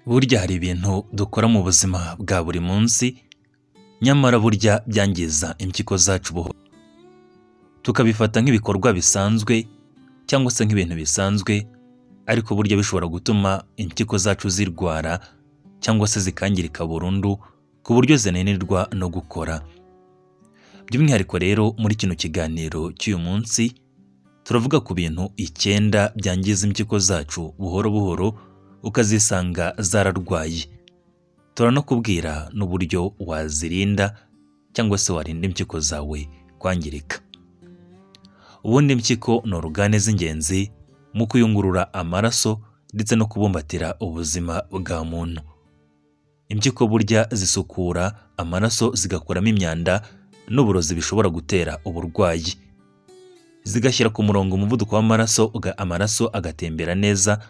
Burya hari ibintu dukora mu buzima bwa buri munsi, nyamara burya byangiza impyiko zacu buhoro. Tukabifata nk'ibikorwa bisanzwe cyangwa se nk'ibintu bisanzwe, ariko burya bishobora gutuma impyiko zacu zirwara cyangwa se zikangirika burundu ku buryo zinanirwa no gukora. By'umwihariko rero muri kino kiganiro cy'uyu munsi, turavuga ku bintu 9 byangiza impyiko zacu buhoro buhoro ukazisanga zararwaye. Turanakubwira n'uburyo wazirinda cyangwa se warinda impyiko zawe kwangirika. Ubundi impyiko ni orugane z'ingenzi mu kuyungurura amaraso ndetse no kubumbatira ubuzima bwa muntu. Impyiko burya zisukura amaraso zigakuramo imyanda n'uburozi bishobora gutera uburwayi. Zigashyira ku murongo umuvuduko w'amaraso, amaraso agatembera neza,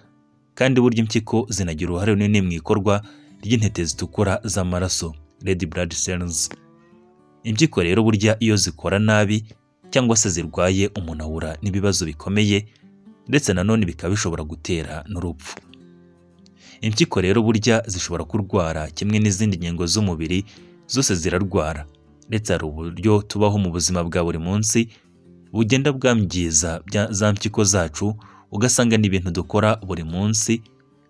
kandi burya impyiko zinagira uruhare runini mu ikorwa ry'intete zitukura z'amaraso, red blood cells. Impyiko rero burya iyo zikora nabi cyangwa se zirwaye, umuntu ahura n'ibibazo bikomeye, ndetse nanone bikaba bishobora gutera n'urupfu. Impyiko rero burya zishobora kurwara kimwe n'izindi ngingo z'umubiri, zose zirarwara. Ndetse hari uburyo tubaho mu buzima bwa buri munsi bugenda bwangiza za mpyiko zacu, ugasanga ni ibintu dukora buri munsi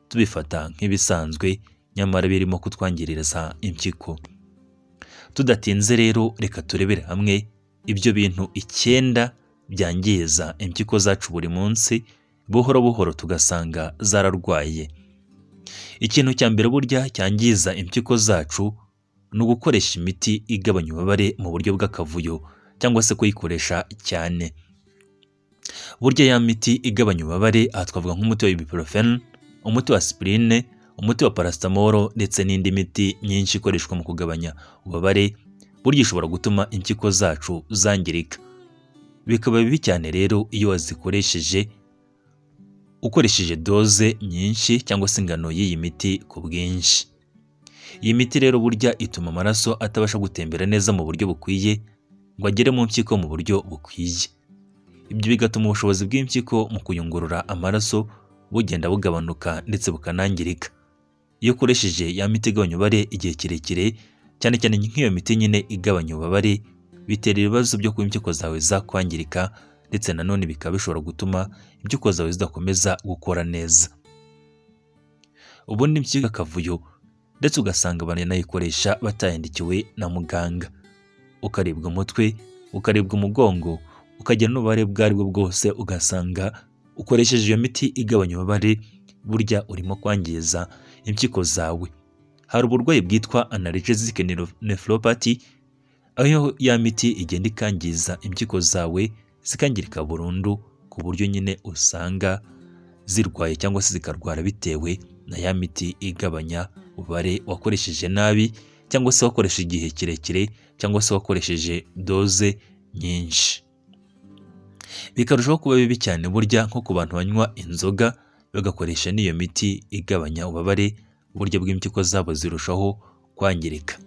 tubifata nk'ibisanzwe, nyamara birimo kutwangiriza impyiko. Tudatinze rero reka turebere hamwe ibyo bintu 9 byangiza impyiko zacu buri munsi, buhoro buhoro tugasanga zararwaye. Ikintu cya mbere burya cyangiza impyiko zacu ni ugukoresha imiti igabanya ububabare mu buryo bw'akavuyo cyangwa se kuyikoresha cyane. Burya ya miti igabanya ububabare, aha twavuga nk'umuti wa ibuprofen, umuti wa aspirine, umuti wa paracetamol ndetse n'indi miti myinshi ikoreshwa mu kugabanya ububabare, burya ishobora gutuma impyiko zacu zangirika. Bikaba bibi cyane rero iyo wazikoresheje ukoresheje doze nyinshi cyangwa se ingano y'iyi miti ku bwinshi. Iyi miti rero burya ituma amaraso atabasha gutembera neza mu buryo bukwiye ngo agere mu mpyiko mu buryo bukwiye. Ibyo bigatuma ubushobozi bw'impyiko mu kuyungurura amaraso bugenda bugabanuka ndetse bukanangirika. Iyo ukoresheje ya miti igabanya ububabare igihe kirekire, cyane cyane nk'iyo miti nyine igabanya ububabare, bitera ibibazo byo kuba impyiko zawe zakwangirika, ndetse nanone bikaba bishobora gutuma impyiko zawe zidakomeza gukora neza. Ubundi impyiko akavuyo, ndetse ugasanga banayikoresha batayandikiwe na muganga. Ukaribwa umutwe, ukaribwa umugongo, ukagira n'ububabare ubwo ari bwo bwose, ugasanga ukoresheje iyo miti igabanya ububabare, burya urimo kwangiza impyiko zawe. Hari uburwayi bwitwa analgesic nephropathy, aho ya miti igenda ikangiza impyiko zawe zikangirika burundu, ku buryo nyine usanga zirwaye cyangwa se zikarwara bitewe na ya miti igabanya ububabare wakoresheje nabi, cyangwa se wakoresheje igihe kirekire, cyangwa se wakoresheje doze nyinshi. Bikarushaho kuba bibi cyane burya nko ku bantu banywa inzoga bagakoresha n'iyo miti igabanya ububabare, uburyo bw'impyiko zabo zirushaho kwangirika.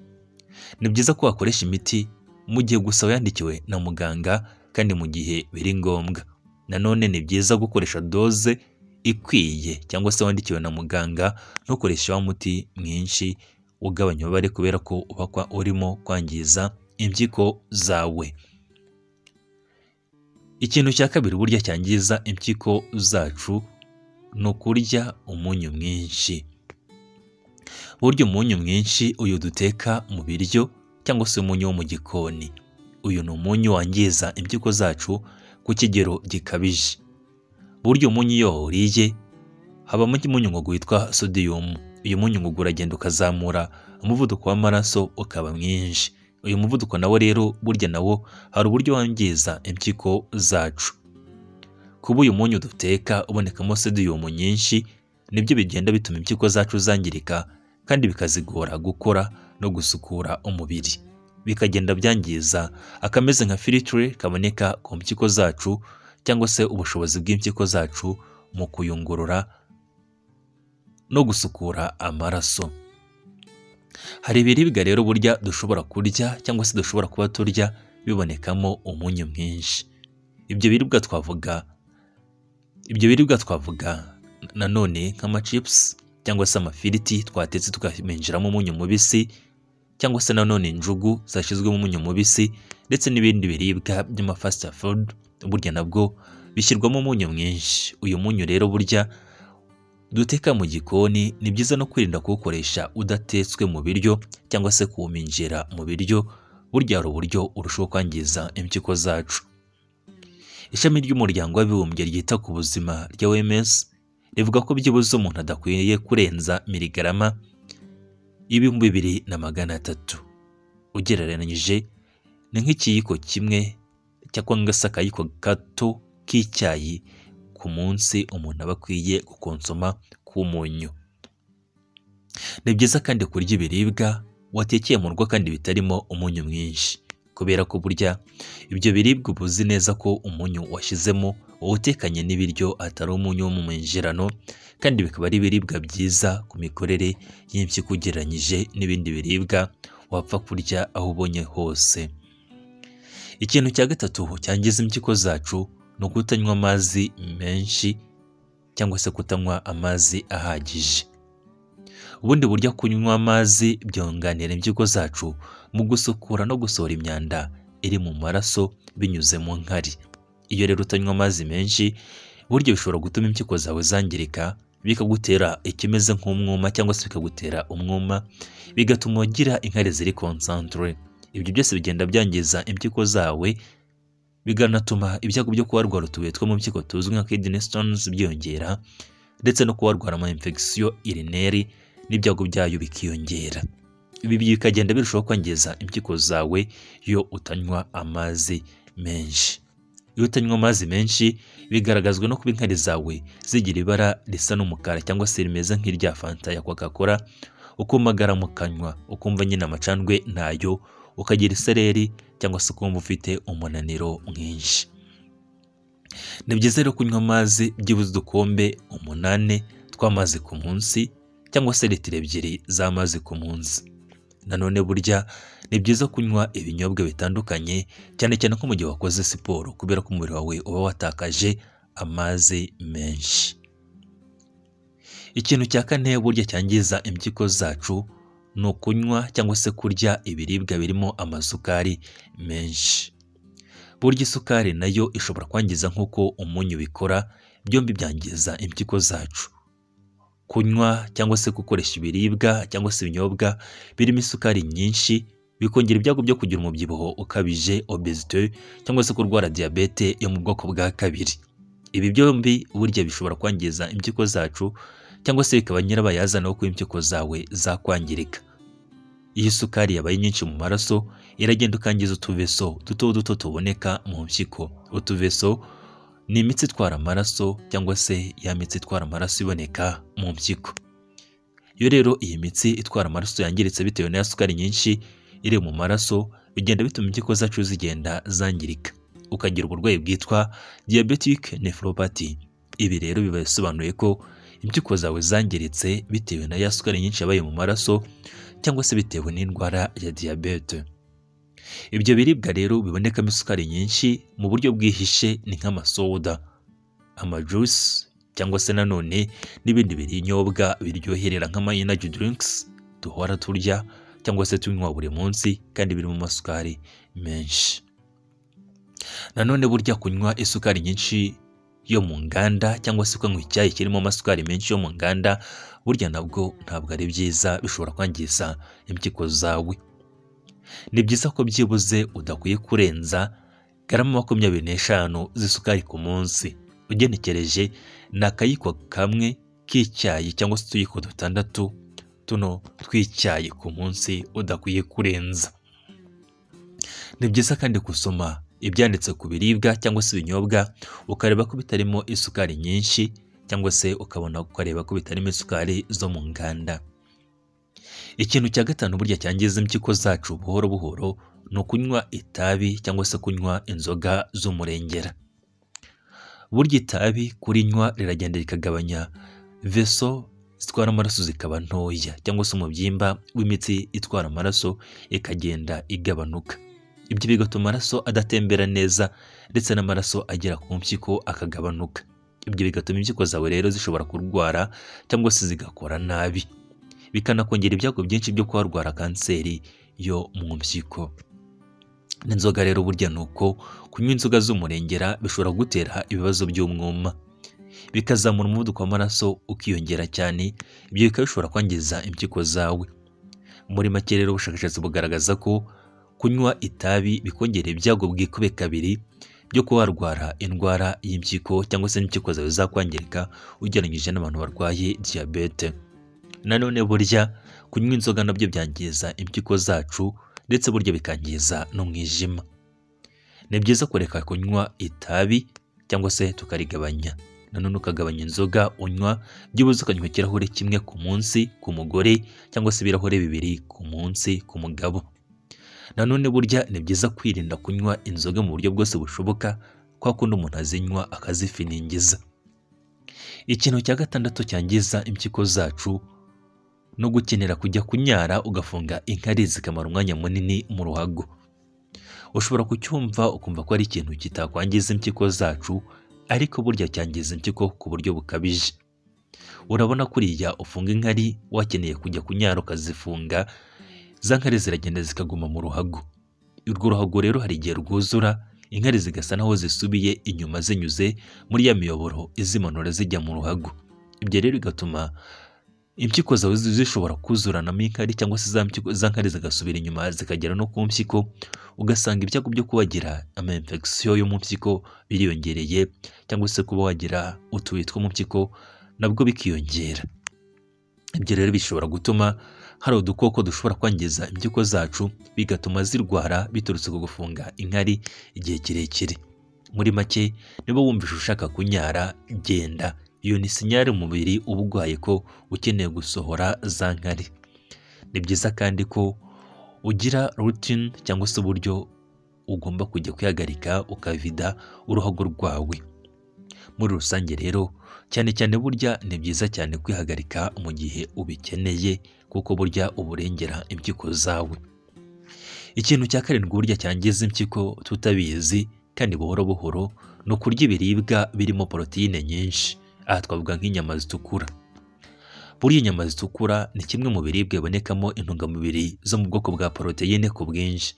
Ni byiza ko wakoresha imiti mu gihe gusa wayandikiwe na muganga kandi mu gihe biri ngombwa. Nanone ni byiza gukoresha doze ikwiye cyangwa se wandikiwe na muganga, ntukoreshe wa muti mwinshi ugabanya ububabare kubera ko uba urimo kwangiza impyiko zawe. Ikintu cya kabiri burya cyangiza impyiko zacu ni ukurya umunyu mwinshi. Burya umunyu mwinshi uyu duteka mu biryo cyangwa se umunyu wo mu gikoni, uyu ni umunyu wangiza impyiko zacu ku kigero gikabije. Burya umunyu iyo wawuriye habamo umunyungugu witwa sodium. Uyu munyungugu uragenda ukazamura umuvuduko w'amaraso ukaba mwinshi. Uyu muvuduko nawo rero burya nawo hari uburyo wangiza impyiko zacu. Kuba uyu munyu duteka ubonekamo sodium nyinshi, nibyo bigenda bituma impyiko zacu zangirika kandi bikazigora gukora no gusukura umubiri. Bikagenda byangiza akameze nka filtre kaboneka ku mpyiko zacu cyangwa se ubushobozi bw'impyiko zacu mu kuyungurura no gusukura amaraso. Hari ibiribwa rero burya dushobora kurya cyangwa se dushobora kuba turya bibonekamo umunyu mwinshi. Ibyo biribwa twavuga nanone nk'amachips cyangwa se amafiriti twatetse tukaminjiramo umunyu mubisi, cyangwa se nanone injugu zashyizwemo umunyu mubisi, ndetse n'ibindi biribwa by'ama fast food, burya nabwo bishyirwamo umunyu mwinshi. Uyu munyu rero burya duteka mu gikoni, ni byiza no kwirinda kuwukoresha udatetswe mu biryo cyangwa se kuwuminjira mu biryo, burya hari uburyo urushaho kwangiza impyiko zacu. Ishami ry'umuryango w'abibumbye ryita ku buzima rya OMS rivuga ko byibuze umuntu adakwiye kurenza miligarama 2300, ugereranyije ni nk'ikiyiko kimwe cyangwa se akayiko gato k'icyayi ku munsi umuntu aba akwiye gukonsoma k'umunyu. Ni byiza kandi kurya ibiribwa watekeye mu rugo kandi bitarimo umunyu mwinshi, kubera ko burya ibyo biribwa uba uzi neza ko umunyu washyizemo uwutekanye n'ibiryo atari umunyu wo mu minjirano, kandi bikaba ari ibiribwa byiza ku mikorere y'impyiko ugereranyije n'ibindi biribwa wapfa kurya aho ubonye hose. Ikintu cya gatatu cyangiza impyiko zacu ni ukutanywa amazi menshi cyangwa se kutanywa amazi ahagije. Ubundi buryo kunywa amazi byunganira impyiko zacu mu gusukura no gusohora imyanda iri mu maraso binyuze mu nkari. Iyo rero utanywa amazi menshi, burya bishobora gutuma impyiko zawe zangirika, bikagutera ikimeze nk'umwuma cyangwa se bikagutera umwuma, bigatuma ugira inkari ziri concentre. Ibyo byose bigenda byangiza impyiko zawe, bikanatuma ibyago byo kuba warwara utubuye two mu mpyiko tuzwi nka kidney stones byiyongera, ndetse no kuba warwara ama infection urinaire n'ibyago byayo bikiyongera. Ibi bikagenda birushaho kwangiza impyiko zawe iyo utanywa amazi menshi. Iyo utanywa amazi menshi bigaragazwa no kuba inkari zawe zigira ibara risa n'umukara cyangwa se rimeze nk'irya fanta ya Coca-Cola, ukumagara mu kanwa, ukumva nyine amacandwe ntayo, ukagira isereri cyangwa se ukumva ufite umunaniro mwinshi. Ni byiza rero kunywa amazi byibuze udukombe 8 tw'amazi ku munsi cyangwa se litiro 2 z'amazi ku munsi. Nanone burya ni byiza kunywa ibinyobwa bitandukanye, cyane cyane nko mu gihe wakoze siporo, kubera ko umubiri wawe uba watakaje amazi menshi. Ikintu cya kane burya cyangiza impyiko zacu ni ukunywa cyangwa se kurya ibiribwa birimo amasukari menshi. Burya isukari nayo ishobora kwangiza nk'uko umunyu bikora, byombi byangiza impyiko zacu. Kunywa cyangwa se gukoresha ibiribwa cyangwa se ibinyobwa birimo isukari nyinshi bikongera ibyago byo kugira umubyibuho ukabije obesity cyangwa se kurwara diyabete yo mu bwoko bwa kabiri. Ibi byombi burya bishobora kwangiza impyiko zacu cyangwa se bikaba nyirabayazana wo kuba impyiko zawe zakwangirika. Iyo isukari yabaye nyinshi mu maraso iragenda ukangiza utuveso duto duto tuboneka mu mpyiko. Utuveso ni imitsi itwara amaraso cyangwa se ya mitsi itwara amaraso iboneka mu mpyiko. Iyo rero iyi mitsi itwara amaraso yangiritse bitewe na sukari nyinshi iri mu maraso, bigenda bituma impyiko zacu zigenda zangirika, ukagira uburwayi bwitwa diabetic nephropathy. Ibi rero biba bisobanuye ko impyiko zawe zangiritse bitewe na ya sukari nyinshi yabaye mu maraso cyangwa se bitewe n'indwara ya diyabete. Ibyo biribwa rero bibonekamo isukari nyinshi mu buryo bwihishe ni nk'amasoda, amajuice cyangwa se nanone n'ibindi binyobwa biryoherera nk'ama energy drinks duhora turya cyangwa se tunywa buri munsi kandi birimo amasukari menshi. Nanone burya kunywa isukari nyinshi yo mu nganda cyangwa se ukanywa icyayi kirimo amasukari menshi yo mu nganda, burya nabwo ntabwo ari byiza, bishobora kwangiza impyiko zawe. Ni byiza ko byibuze udakwiye kurenza garama 25 z'isukari ku munsi. Ugenekereje ni akayiko kamwe k'icyayi cyangwa se utuyiko 6 tuno tw'icyayi ku munsi udakwiye kurenza. Ni byiza kandi gusoma ibyanditse ku biribwa cyangwa se ibinyobwa, ukareba ko bitarimo isukari nyinshi cyangwa se ukabona ukareba ko bitarimo isukari zo mu nganda. Ikintu cya gatanu burya cyangiza impyiko zacu buhoro buhoro ni ukunywa itabi cyangwa se kunywa inzoga z'umurengera. Burya itabi kurinywa riragenda rikagabanya veso zitwara amaraso zikaba ntoya cyangwa se umubyimba w'imitsi itwara amaraso ikagenda igabanuka. Ibyo bigatuma amaraso adatembera neza ndetse n'amaraso agera ku mpyiko akagabanuka. Ibyo bigatuma impyiko zawe rero zishobora kurwara cyangwa se zigakora nabi, bikanakongera ibyago byinshi byo kuba warwara kanseri yo mu mpyiko. N'inzoga rero burya ni uko kunywa inzoga z'umurengera bishobora gutera ibibazo by'umwuma, bikazamura umuvuduko w'amaraso ukiyongera cyane, ibyo bikaba bishobora kwangiza impyiko zawe. Muri make rero ubushakashatsi bugaragaza ko kunywa itabi bikongera ibyago bwikube kabiri byo kuba warwara indwara y'impyiko cyangwa se n'impyiko zawe zakwangirika ugereranyije n'abantu barwaye diyabete. Nanone burya kunywa inzoga nabyo byangiza impyiko zacu ndetse burya bikangiza n'umwijima. Ni byiza kureka kunywa itabi cyangwa se tukarigabanya. Nanone ukagabanya inzoga unywa, byibuze ukanywa ikirahure kimwe ku munsi ku mugore cyangwa se ibirahure 2 ku munsi ku mugabo. Nanone burya ni byiza kwirinda kunywa inzoga mu buryo bwose bushoboka, kwa kundi umuntu azinywa akazifiningiza. Ikintu cya gatandatu cyangiza impyiko zacu no gukenera kujya kunyara ugafunga inkari zikamara umwanya munini mu ruhago. Ushobora kucyumva ukumva ko ari ikintu kitakwangiza impyiko zacu, ariko burya cyangiza impyiko ku buryo bukabije. Urabona kuriya ufunga inkari wakeneye kujya kunyara ukazifunga, za nkari ziragenda zikaguma mu ruhago. Urwo ruhago rero hari igihe rwuzura, inkari zigasa naho zisubiye inyuma zinyuze muri ya miyoboro izimanura zijya mu ruhago. Ibyo rero bigatuma impyiko zawe zishobora kuzuranamo inkari cyangwa se za nkari zigasubira inyuma zikagera no ku mpyiko, ugasanga ibyago byo kubagira ama infection yo mu mpyiko biriyongereye, cyangwa se kuba wagira utubuye two mu mpyiko nabwo bikiyongera. Ibyo rero bishobora gutuma hari udukoko dushobora kwangiza impyiko zacu, bigatuma zirwara biturutse ku gufunga inkari igihe kirekire. Muri make, niba wumvise ushaka kunyara, genda. Iyo ni sinyari umubiri uba urwaye ko ukeneye gusohora za nkari. Ni byiza kandi ko ugira routine cyangwa se uburyo ugomba kujya kwihagarika ukavida uruhago rwawe. Muri rusange rero, cyane cyane burya ni byiza cyane kwihagarika mu gihe ubikeneye, kuko burya uburengera impyiko zawe. Ikintu cya karindwi burya cyangiza impyiko tutabizi kandi buhoro buhoro ni ukurya ibiribwa birimo poroteyine nyinshi. Aha twavuga nk'inyama zitukura. Burya inyama zitukura ni kimwe mu biribwa bibonekamo intungamubiri zo mu bwoko bwa poroteyine ku bwinshi.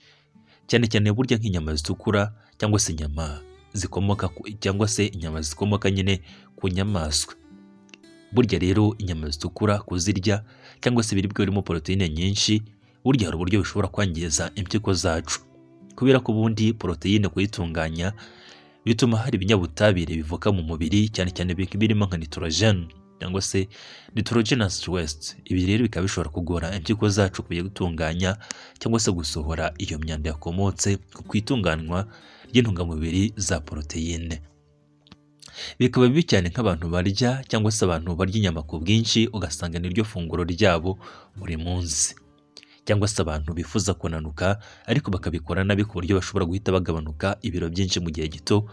Cyane cyane burya nk'inyama zitukura cyangwa se inyama zikomoka cyangwa se inyama zikomoka nyine ku nyamaswa. Burya rero inyama zitukura kuzirya cyangwa se ibiribwa birimo poroteyine nyinshi, burya hari uburyo bishobora kwangiza impyiko zacu. Kubera ko ubundi poroteyine kuyitunganya bituma hari ibinyabutabire bivuka mu mubiri, cyane cyane birimo nka nitrogen cyangwa se nitrogenous waste. Ibi rero bikaba bishobora kugora impyiko zacu kujya gutunganya cyangwa se gusohora iyo myanda yakomotse ku itunganywa ry'intungamubiri za poroteyine. Bikaba bibi cyane nk'abantu barya cyangwa se abantu barya inyama ku bwinshi, ugasanga niryo funguro ryabo buri munsi, cyangwa se abantu bifuza kunanuka ariko bakabikora nabi ku buryo bashobora guhita bagabanuka ibiro byinshi mu gihe gito.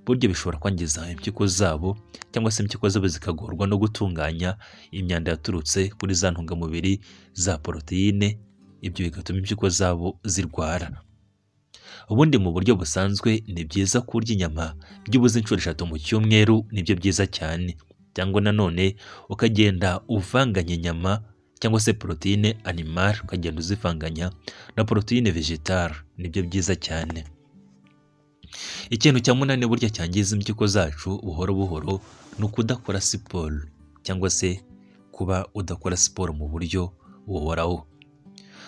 Burya bishobora kwangiza impyiko zabo cyangwa se impyiko zabo zikagorwa no gutunganya imyanda yaturutse kuri za ntungamubiri za poroteyine, ibyo bigatuma impyiko zabo zirwara. Ubundi mu buryo busanzwe ni byiza kurya inyama byibuze inshuro 3 mu cyumweru, nibyo byiza cyane. Cyangwa nanone ukagenda uvanganya inyama cyangwa se poroteyine animal ukagenda uzivanganya na poroteyine vegetal, nibyo byiza cyane. Ikintu cya munani burya cyangiza impyiko zacu buhoro buhoro ni ukudakora siporo cyangwa se kuba udakora siporo mu buryo buhoraho.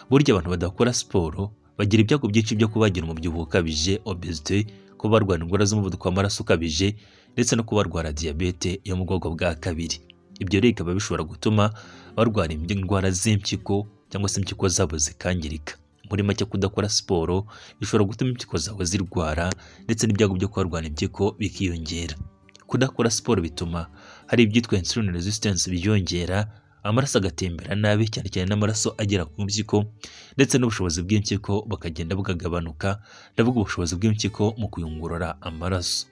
Burya abantu badakora siporo bagira ibyago byinshi byo kubagira umubyibuho ukabije, obesity, kuba barwara indwara z'umuvuduko w'amaraso ukabije, ndetse no kuba barwara diyabete yo mu bwoko bwa kabiri. Ibyo rero bikaba bishobora gutuma barwara indwara z'impyiko cyangwa se impyiko zabo zikangirika. Muri make, kudakora siporo bishobora gutuma impyiko zawe zirwara ndetse n'ibyago byo kubarwara impyiko bikiyongera. Kudakora siporo bituma hari ibyitwa insulin resistance biyongera, amaraso agatembera nabi, cyane cyane n'amaraso agera ku mpyiko, ndetse n'ubushobozi bw'impyiko bukagenda bukagabanuka. Ndavuga ubushobozi bw'impyiko mu kuyungurura amaraso.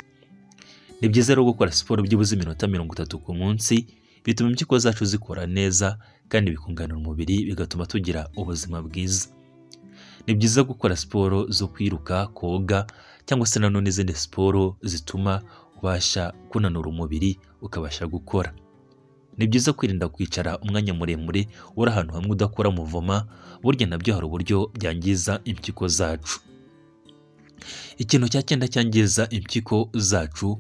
Ni byiza rero gukora siporo byibuze iminota 30 ku munsi, bituma impyiko zacu zikora neza kandi bikunganira umubiri, bigatuma tugira ubuzima bwiza. Ni byiza gukora siporo zo kwiruka, koga cyangwa se nanone izindi siporo zituma kubasha kunanura umubiri ukabasha gukora. Ni byiza kwirinda kwicara umwanya muremure uri ahantu hamwe udakora muvoma, burya nabyo hari uburyo byangiza impyiko zacu. Ikintu cya cyenda cyangiza impyiko zacu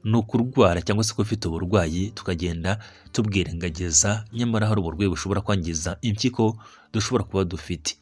ni ukurwara cyangwa se kuba ufite uburwayi tukagenda tubwirengagiza, nyamara hari uburwayi bushobora kwangiza impyiko dushobora kuba dufite.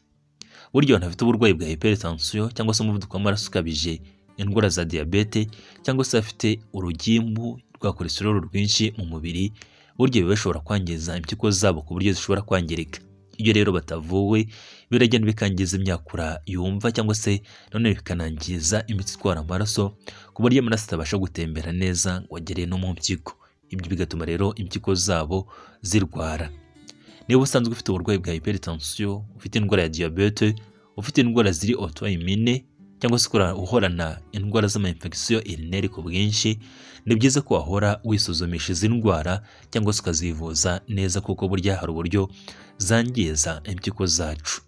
Burya abantu bafite uburwayi bwa hypertension cyangwa se umuvuduko w'amaraso ukabije, indwara za diyabete cyangwa se bafite urugimbu rwa cholesterol rwinshi mu mubiri, burya biba bishobora kwangiza impyiko zabo ku buryo zishobora kwangirika. Iyo rero batavuwe biragenda bikangiza imyakura yumva cyangwa se none bikanangiza imitsi itwara amaraso ku buryo amaraso atabasha gutembera neza ngo agere no mu mpyiko. Ibyo bigatuma rero impyiko zabo zirwara. Niba usanzwe ufite uburwayi bwa hypertension, ufite indwara ya diyabete, ufite indwara ziri autoimmune cyangwa se uhorana indwara z'ama-infection urinaire ku bwinshi, ni byiza ko wahora wisuzumisha izi ndwara cyangwa se ukazivuza neza, kuko burya hari uburyo zangiza impyiko zacu.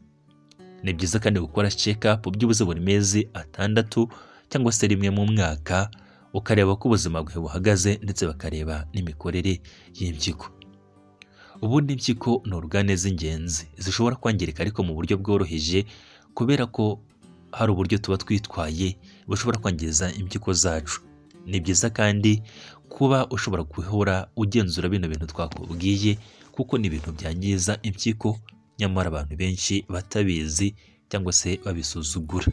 Ni byiza kandi gukora check up byibuze buri mezi 6 cyangwa se rimwe mu mwaka, ukareba ko ubuzima bwawe buhagaze ndetse bakareba n'imikorere y'impyiko. Ubundi impyiko ni organe z'ingenzi zishobora kwangirika ariko mu buryo bworoheje, kubera ko hari uburyo tuba twitwaye bushobora kwangiza impyiko zacu. Ni byiza kandi kuba ushobora guhora ugenzura bino bintu twakubwiye, kuko ni ibintu byangiza impyiko nyamara abantu benshi batabizi cyangwa se babisuzugura.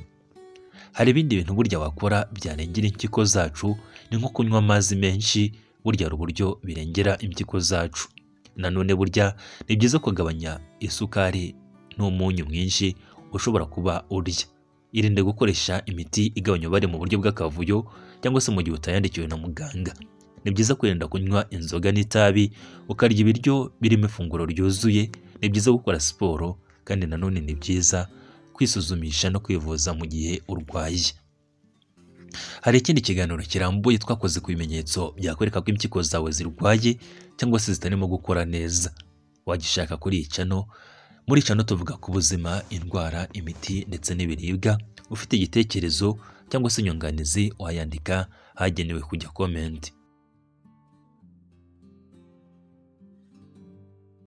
Hari ibindi bintu burya wakora byarengera impyiko zacu, ni nko kunywa amazi menshi, burya hari uburyo birengera impyiko zacu. Nanone burya ni byiza kugabanya isukari n'umunyu mwinshi ushobora kuba urya. Irinde gukoresha imiti igabanya ububabare mu buryo bw'akavuyo cyangwa se mu gihe utayandikiwe na muganga. Ni byiza kwirinda kunywa inzoga n'itabi, ukarya ibiryo birimo ifunguro ryuzuye. Ni byiza gukora siporo kandi nanone ni byiza kwisuzumisha no kwivuza mu gihe urwaye. Hari ikindi kiganiro kirambuye twakoze ku bimenyetso byakwereka ko impyiko zawe zirwaye cyangwa se zitarimo gukora neza. Wagishaka kuri iyi channel. Muri channel tuvuga ku buzima, indwara, imiti ndetse n'ibiribwa. Ufite igitekerezo cyangwa se inyunganizi wayandika hagenewe kujya comment.